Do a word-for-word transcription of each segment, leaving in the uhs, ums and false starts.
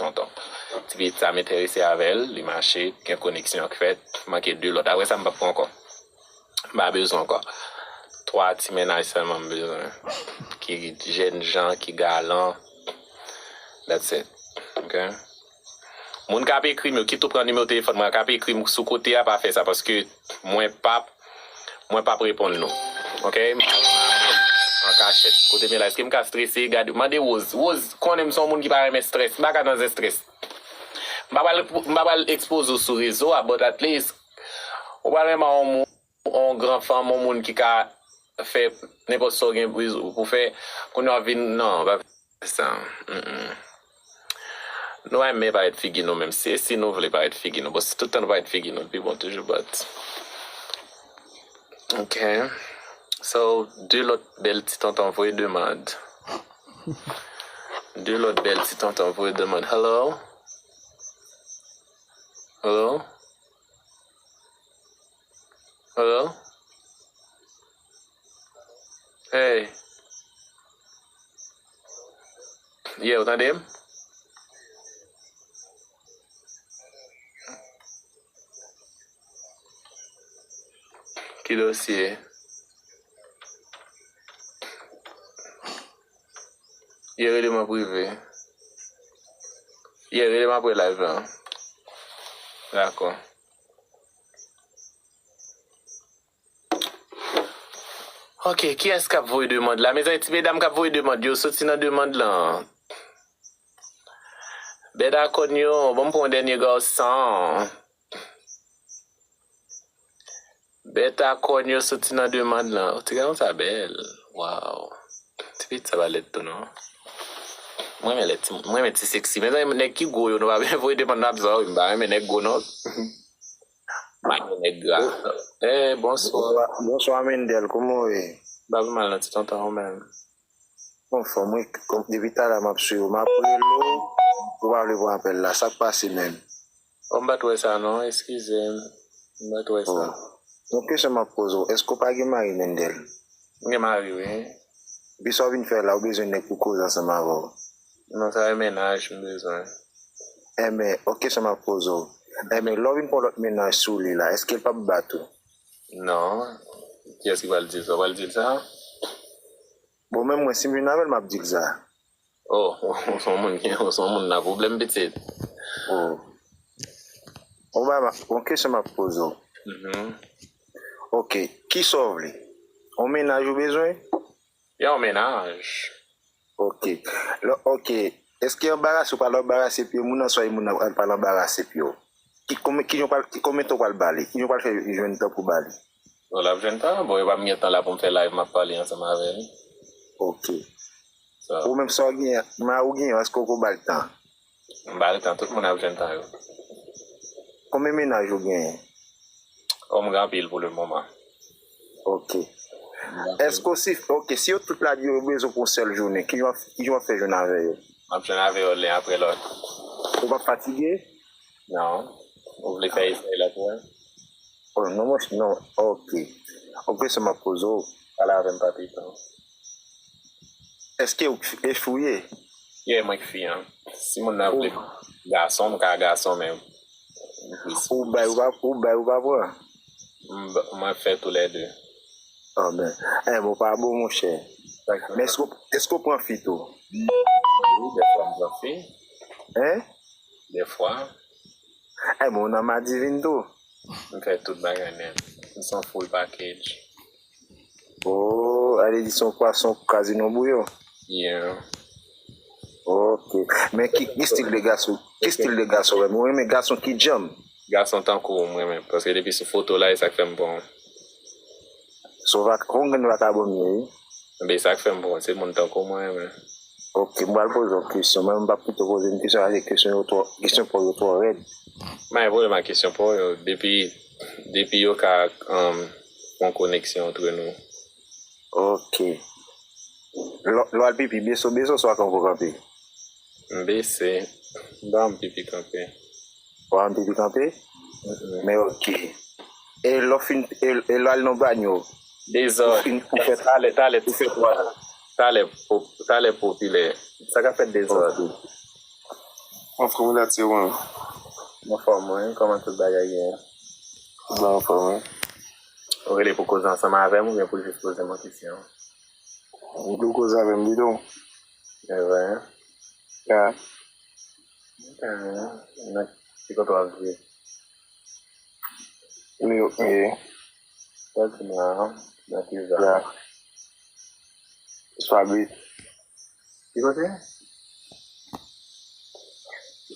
tonton. Ti pitit sa m enterese avè l, li mache, gen koneksyon k fèt, manke de lòt. Apre sa, m p ap pran ankò. M pa bezwen ankò. Twa ti mennaj sèlman m bezwen. Ki jèn jan, ki galan. That's it. Ok? Moun k ap ekri m yo, kit ou pran nimewo telefòn mwen, k ap ekri m sou kote a, pa fè sa, paske mwen p ap, mwen p ap reponn nou. Ok? M pa renmen an kachèt. Kote m ye la, èske m ka strese? Gade, mande Rose. Rose konnen m se yon moun ki pa renmen strès. M pa ka nan zen strès. M pa pral, m pa pral ekspoze w sou rezo a, but at least, ou pral renmen yon moun, yon gran fanm, yon moun ki ka fè nenpòt sa w gen pou, pou fè. Kounye a w vin, non, pa fè sa. Mm-mm. Nou renmen parèt figi nou, menm si, si nou vle parèt figi nou. Bon, si tout tan nou parèt figi nou, l pi bon toujou, but. Ok. So, de lòt bèl ti tonton voye demann. De lòt bèl ti tonton voye demann. Hello? Hello? Hello? Hey. Yeah, ou tande m? Ki dosye? Yeah, rele m an prive. Yeah, rele m apre live la. Dakò. Ok, kiyès k ap voye demann la? Mezanmi, ti medam k ap voye demann yo, soti nan demann lan. Bèt a kòn yo, ban m pran yon dènye gason. Bèt a kòn yo soti nan demann lan. Ti gason sa bèl. Waw. Ti pitit sa pa lèd tou non. Mwen renmen lèd ti, mwen renmen ti seksi. Mezanmi, nèg ki gwo yo, nou pa bezwen voye demann nan ap di, wi, m pa renmen nèg gwo non. M pa renmen nèg gra. Eh, bonswa. Bonswa, Mendel, kòman w ye? M pa pi mal non, ti tonton, ou menm? Anfòm, wi, kòm, depi talè m ap swiv ou, m ap rele w, ou pa vle pran apèl la, sa k pase menm? Oh, m pa t wè sa non, eskize m. M pa t wè sa. Oh. Yon kesyon m ap poze w, èske w pa gen mari, Mendel? M gen mari, wi. Epi sa w vin fè la, ou bezwen nèg pou koze ansanm avè w? Non, sa e mennaj m bezwen. Enben, yon kesyon m ap poze w. Enben, lè w vin pran lòt mennaj sou li la, èske l p ap bat ou? Non. Kiyès ki pral di l sa? W pral di l sa? Bon, menm mwen, si m vin avè l, m ap di l sa. Oh, ou se yon moun ki, ou se yon moun nan pwoblèm, pitit. Oh. Bon, ba, ma, yon kesyon m ap poze w. Mhm. Ok, kisa w vle? Yon mennaj ou bezwen? Yon mennaj. Ok. Lè, ok. Èske anbarase ou pral anbarase pye moun nan, swa e moun nan pral anbarase pye w? Ki, konbyen, ki jan w pral, ki, konbyen tan w pral ba li? Ki jan w pral fè jwenn tan pou ba li? Bon, l ap jwenn tan. Bon, e pa m gen tan la pou m fè live, m ap pale ansanm avè l. Ok. Sa. Ou menm sa w genyen, mari w genyen, èske w ko ba l tan? M ba l tan, tout moun ap jwenn tan yo. Konbyen mennaj ou genyen? Oh, m gen anpil pou le moman. Ok. M gen anpil. Èske w si, ok, si yo tout la di yo bezwen pou yon sèl jounen, ki jan w ap, ki jan w ap fè jwenn avè yo? M ap jwenn avè yo len apre lòt. Ou p ap fatige? Non. Ou vle fè esèy la pou mwen? Oh, non, mwen, non. Ok. Ok, sa m ap poze w. Pale avè m, papi, tan. Èske ou k fi, e fi w ye? Yeah, mwen k fi an. Si moun nan vle gason, m ka gason, men m plis. Ou bay, ou pa, ou bay, ou pa pran? M ba, mwen fè toulède. Ah, ben. Eh, bon, pa bon, monchè. Men èske, èske w pran fi tou? Wi, dèfwa m pran fi. Hein? Dèfwa. Eh, bon, ou nan madivin tou? M fè tout bagay nèt. M se yon full package. Oh, ale di se yon pwason kraze nan bouyon. Yeah. Ok. Men ki, ki stil de gason, ki stil de gason w renmen? Ou renmen gason ki djanm? Gason tankou w m renmen. Paske depi sou foto la, e sa k fè m pran w. Se yon vak, yon grenn vakabon m ye, wi. Enben, sa k fè m pran w, se moun tankou w mwen renmen. Ok, m pral poze w kesyon. Mwen, m p ap kite w poze m kesyon, paske kesyon yo twò, kesyon pa w yo twò rèd. M pa gen pwoblèm ak kesyon pa w yo. Depi, depi yo ka, um, fè yon koneksyon antre nou. Ok. Lè, lè w al pipi, bese w bese w swa kanpe w kanpe? M bese. M pa janm pipi kanpe. Ou pa janm pipi kanpe? Mm-mm. Men ok. E lè w fin, e, e lè w al nan banyo? Dezòd. Ou fin, ou fè, talè, talè, ou fè twa. Talè, po-, talè popilè. Sa ka fèt dezòd. Ok. Anfòm wi, Latye, ou menm? M anfòm wi, kòman tout bagay ye? Tout bagay anfòm wi. Ou rele pou koze ansanm avè m oubyen pou jis poze m yon kesyon? Ou vle koze avè m pito? Evre? Ya. Ok. Nan ki kote w ap viv? New York m ye. Sa di m la, nan ki zòn? Ya. Swabi. Ki kote?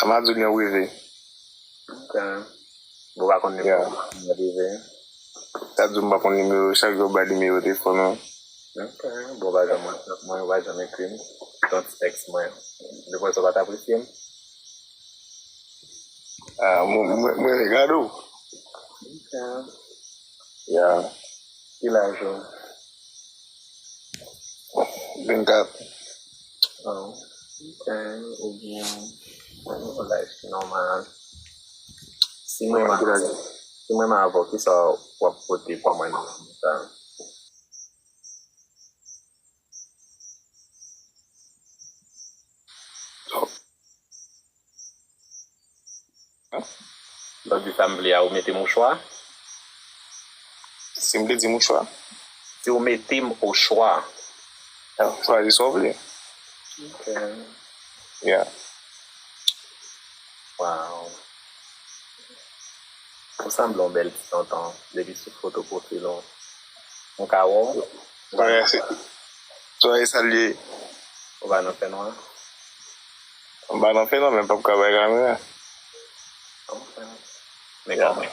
Amazon nan prive. Ok. Bon, ou pa konn nimewo prive? Sa di m pa konn nimewo, chak jou w bay nimewo telefòn ou. Ok. Bon, ou pa janm WhatsApp mwen, ou pa janm ekri m. Yon ti tèks mwen. Depi sa w pa t apresye m. Ah, mwen, mwen, mwen gade w. Ok. Ya. Ki laj ou? Vennkat. Oh, ok. Oubyen, mwen gen yon laj ki nòmal. Si mwen renmen avè w, kisa w ap pote pou mwen nan moman sa? Lè w di sa m vle a, ou mete mouchwa? Si m vle di mouchwa? Si w mete m o chwa. Ah, chwazi sa w vle. Ok. Ya. Wow. Ou sanble yon bèl ti tonton depi sou foto pwofil ou. M ka wè w? Travèse. Travèse sa l ye. Ou pa nan fènwa? M pa nan fènwa, men m p ap ka bay kamera. Ok. Men kòman,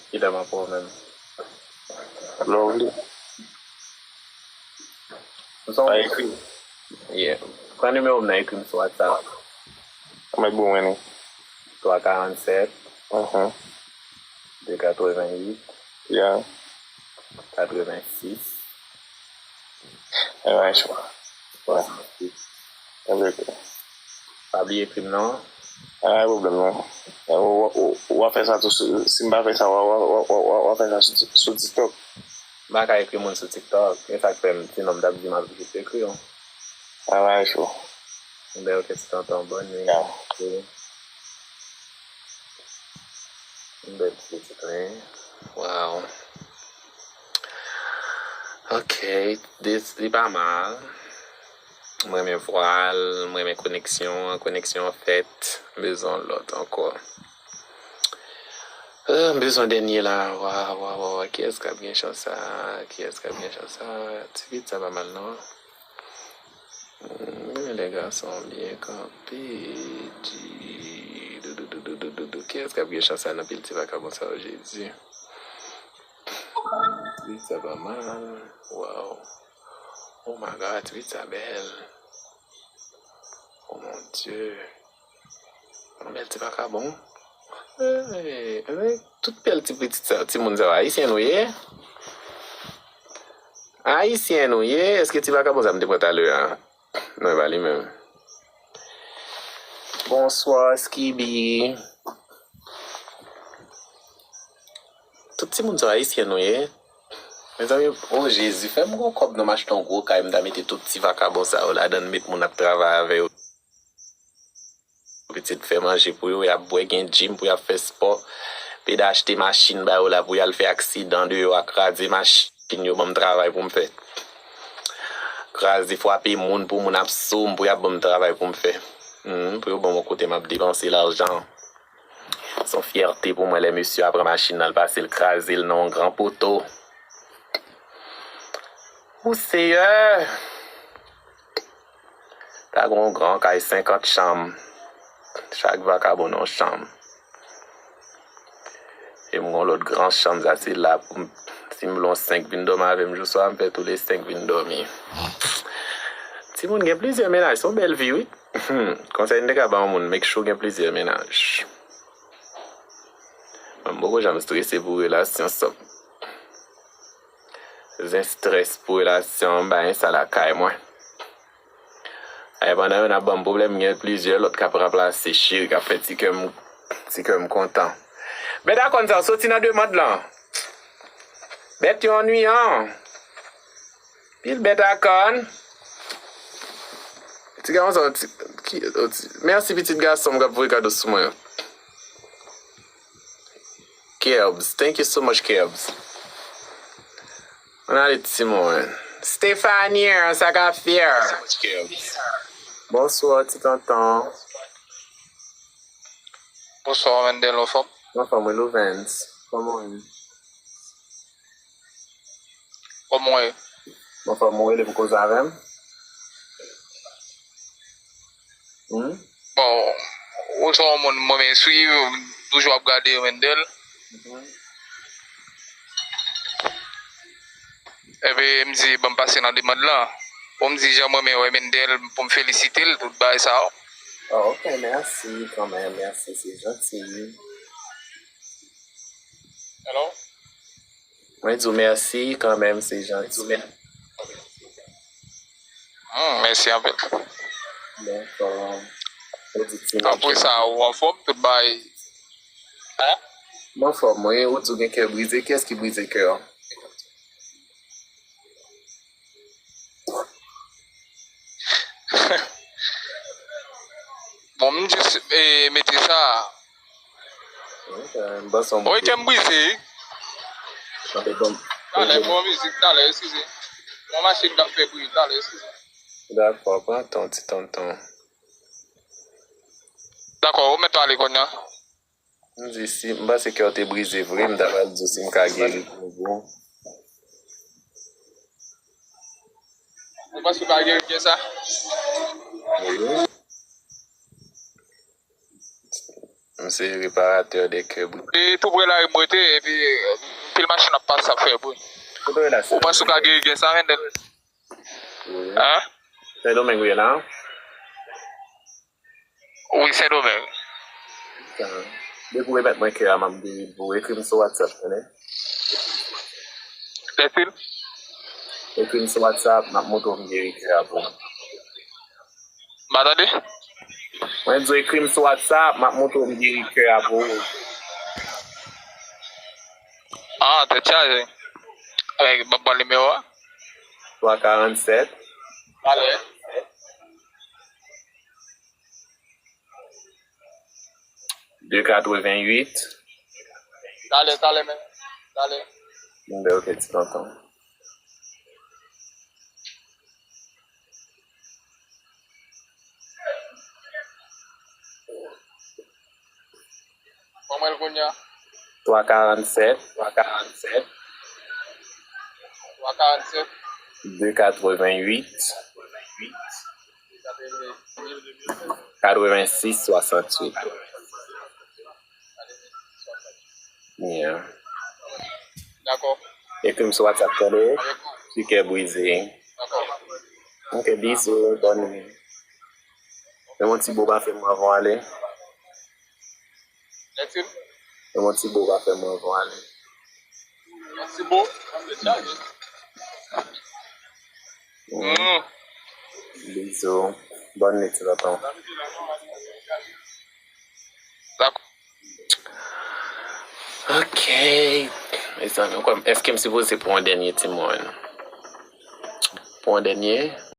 ki lè m ap wè w menm? Lè w vle. Ou se yon... Pa ekri. Yeah. Pran nimewo m nan, ekri m sou WhatsApp. Mwen bon, mwen ni. Twa karannsèt. Mhm. De katrevenn uit. Ya. Katrevensis. Alright. Swasansis. Pa bliye ekri m non. Pa gen pwoblèm non. W, w, w, w a fè sa tou, si, si m pa fè sa, w a, w a, w a, w a, w a fè sa sou, sou TikTok. M pa ka ekri moun sou TikTok. E sa k fè m, sinon m t ap di m ap jis ekri w. Travay cho. Bèl ti tonton, bòn nwi. Ya. Bèl ti pitit, wi. Wow. Ok, dis, li pa mal. M renmen vwa l, m renmen koneksyon an, koneksyon an fèt. M bezwen yon lòt ankò. Ah, m bezwen dènye la. Waw, waw, waw, waw. Kiyès k ap gen chans sa? Kiyès k ap gen chans sa? Ti pitit sa pa mal, non. Hmm, men lè gason byen kanpe, di, doudou, doudou, doudou, doudou. Kiyès k ap gen chans sa nan pil ti vakabon sa yo, Jezi? Ti pitit sa pa mal. Waw. Oh my God, ti pitit sa bèl. Oh mon Dieu. Yon bèl ti vakabon. Hey, hey, tout bèl ti pitit sa, timoun sa yo, ayisyen nou ye? Ayisyen nou ye? Èske ti vakabon sa m te pran talè a? Non, e pa li menm. Bonswa, Skibi. Tout timoun sa yo, ayisyen nou ye? Mezanmi, o Jezi, fè m gon kòb nan m achte yon gwo kay, m ta mete tout ti vakabon sa yo ladan l, met moun ap travay avè yo. Pitit fè manje pou yo, y ap bwè, gen gym pou y ap fè spò. Peda achte machin ba yo la pou y al fè aksidan deyò a, kraze machin yo, ban m travay pou m fè. Kraze, frape moun pou moun ap sou m, pou y ap ban m travay pou m fè. Hmm, pou yo ban m yon kote m ap depanse lajan. Se yon fyète pou mwen lè mesye a pran machin nan, l pase l kraze l nan yon gran poto. O Seyè! Ta gen yon gran kay senkant chanm. Chak vakabon nan yon chanm. E m gen yon lòt gran chanm, sa se la pou m, si m vle yon senk vin dòmi avè m jou swa, m fè tou le senk vin dòmi. Timoun, gen plizyè mennaj, se yon bèl vi, wi. Konsèy m te ka ba yon moun, make sure w gen plizyè mennaj. Mwen, m poko janm strese pou relasyon sa. Zen strès pou relasyon, m pa gen sa lakay mwen. Ay, pandan youn ap ban m pwoblèm, gen plizyè lòt k ap ranplase, cheri, k ap fè ti kè m, ti kè m kontan. Bèt a kòn sa, soti nan demand lan. Bèt yo annuyan. Pil bèt a kòn. Ti gason sa, ti, ki, o, ti, mèsi pitit gason m k ap voye kado sou mwen. Kebs, thank you so much, Kebs. Ann ale, timoun. Stephanie, sa k ap fè? Thank you so much, Kebs. Bonswa, ti tonton. Bonswa, Wendell, anfòm? Anfòm, wi, Louvens. Kòman w ye? Kòman w ye? Mwen fò mwen rele pou koze avè m. Hmm? Bon, ou se yon moun mwen renmen swiv, m toujou ap gade Wendell. Mhm. Epi m di, ban m pase nan demann lan. Pou m di jan mwen renmen wè Wendell, pou m felisite l, tout bagay sa yo. Oh, ok, mèsi kanmenm, mèsi, se janti. Hello? Mwen di w mèsi kanmenm, se janti. Hmm, mèsi anpil. Donk, euh, ou di ti... Apre sa, ou anfòm, tout bagay? Hein? Mwen anfòm, wi. Ou di w gen kè brize. Kiyès ki brize kè w? Bon, m jis, eh, mete sa. Ok, m panse yon... Wi, kè m brize. Ok, bon. Talè, bon mizik, talè, eskize. Bon machin k ap fè bri, talè, eskize. Dakò, pran tan w, ti tonton. Dakò, ou mèt pale kounye a. M di si, m panse kè w te brize vre, m ta pral di w si m ka geri kè w pou ou. Ou panse w ka geri kè sa? Wi. M se reparatè de kè bri. E tou pre la m rete, epi anpil machin ap pase ap fè bri. Kote w ye la? Ou panse w ka geri kè sa, Wendell? Wi. Hein? Sendomeng ou ye la? Wi, Sendomeng. Depi w remèt mwen kè a, m ap geri l pou ou. Ekri m sou WhatsApp, tande. Lèfil? Ekri m sou WhatsApp, m ap montre w m geri kè a pou ou. M pa tande? Mwen di w ekri m sou WhatsApp, m ap montre w m geri kè a pou ou. Ah, tèt chaje. Avèk, ban m pran nimewo a. Twa karannsèt. Talè. De katrevennuit. Talè, talè, men. Talè. Bon, ben, ok, ti tonton. Ban mwen l kounye a. Twa karannsèt. Twa karannsèt. Twa karannsèt. De katrevennuit. Katrevensis swasantuit. Yeah. Dakò. Ekri m sou WhatsApp, tande? Avèk ou. Ti kè brize. Dakò. Ok, bizou, bòn nwi. Men yon ti bo pa fè m anvan w ale. Lètil? Men yon ti bo pa fè m anvan w ale. Yon ti bo? Sa vle di chaje. Mm. Bizou. Bòn nwi, ti tonton. Dakò. Ok. Mezanmi, ou kwè, èske m sipoze pran yon dènye timoun? Pran yon dènye?